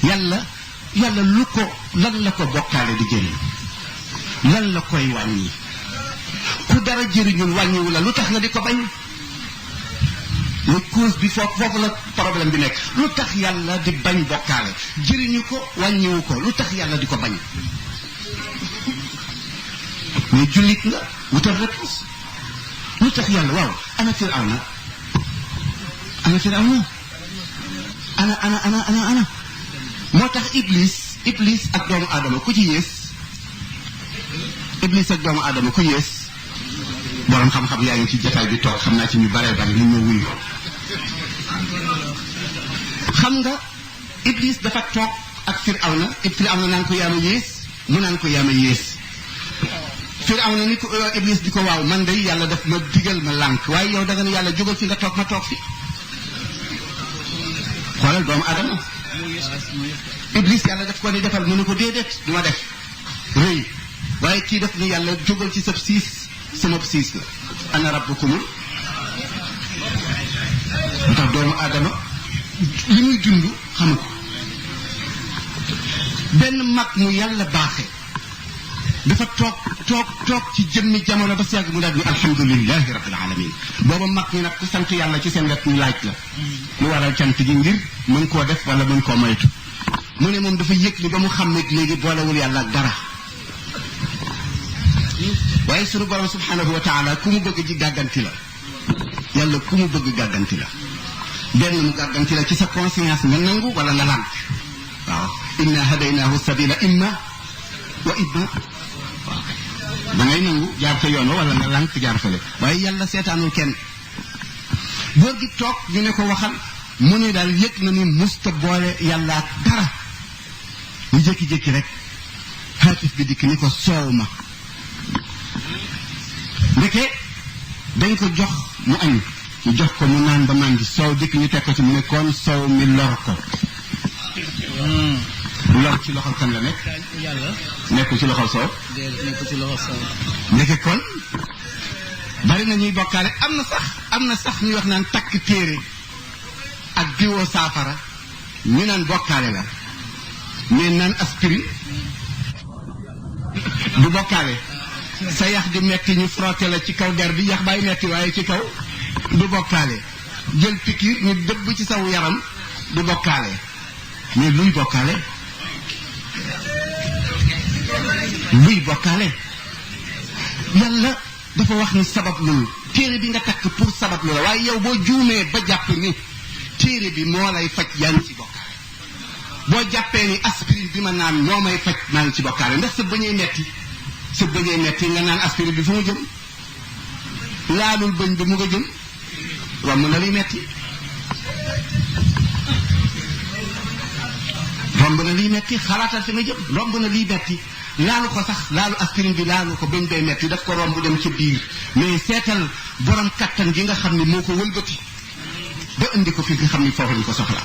yàlla lu ko lan la ko bokkaale di jëriñ lan la koy wàññi ku dara jëriñul wàññiwu la lu tax nga di ko bañ muy cause bi foofu la problème bi nekk lu tax yàlla di bañ bokkaale jëriñu ko wàññiwu ko lu tax yàlla di ko bañ mais jullit nga wutal réponse lu tax yàlla waaw ana Firawna ana moo tax iblis ak doomu aadama ku ci yées iblis ak doomu aadama ku yées borom xam-xam yaa ngi ci jotaay bi toog xam naa ci ñu baree bari ñu ñëw wuyu xam nga iblis dafa toog ak Firawna naan ko yaama yées mu naan ko yaama yées Firawna ni ko iblis di ko waaw man day yàlla daf ma digal ma lànk waaye yow da nga ne yàlla jógal fi nga toog ma toog fi xoolal doomu aadama iblis yàlla daf ko ni defal mu ne ko déedéet du ma def rëy waaye kii def ni yàlla jógal ci sab siis sama siis la ana rabbukumul lu tax doomu aadama li muy dund xamu ko benn mag mu yàlla baaxee dafa toog ci jëmmi jamono ba si yàgg mu daal ni alhamdulilahi rabbil alamin booba mag ñi nag ku sant yàlla ci seen wet ñu laaj la lu waral cant gi ngir mën koo def wala mën koo moytu mu ne moom dafa yëg ni ba mu xam ne léegi boolewul yàlla ak dara waaye sunu borom subhanahu wa taala ku mu bëgg ji gàgganti la yàlla ku mu bëgg gàgganti la benn mu gàgganti la ci sa conscience nga nangu wala nga lànk waaw inna hadaynaahu sabila imma wa imma waaw da ngay nangu jaar fa yoon wala nga lànk jaar fale waaye yàlla seetaanul kenn góor gi toog ñu ne ko waxal mu ne daal yëg na ni musta boole yàlla ak dara ñu jékki-jékki rek xaatif bi dikk ni ko soow ma ndeke dañ ko jox mu añ ñu jox ko mu naan ba màndi soow dikk ñu teg ko ci mu ne kon soow mi lor ko lor ci loxol kan la nekk nekkul ci loxol soow ndeke kon bari na ñuy bokkaale am na sax ñuy wax naan takk téere ak diwoo saafara ñu naan bokkaale la mais naan aspirine du bokkaale sa yax di metti ñu frotté la ci kaw der bi yax baay metti waaye ci kaw du bokkaale jël pikiir ñu dëbb ci saw yaram du bokkaale mais luy bokkaale yàlla dafa wax ni sabab lul téere bi nga takk pour sabab lu la waaye yow boo juumee ba jàpp ni téere bi moo lay faj yaa ngi ci bokkaale boo jàppee ni aspirine bi ma naan moo may faj maa ngi ci bokkaale ndax sa bëñee metti nga naan aspirine bi fu mu jëm laalul bëñ bi mu nga jëm romb na liy metti xalaatal fi nga jëm romb na liy metti laalu ko sax laalu aspirine bi laalu ko bëñ bay metti daf ko romb dem ci biir mais seetal borom kattan gi nga xam ni moo ko wëlbati ba indi ko fi nga xam ni foofu lañ ko soxla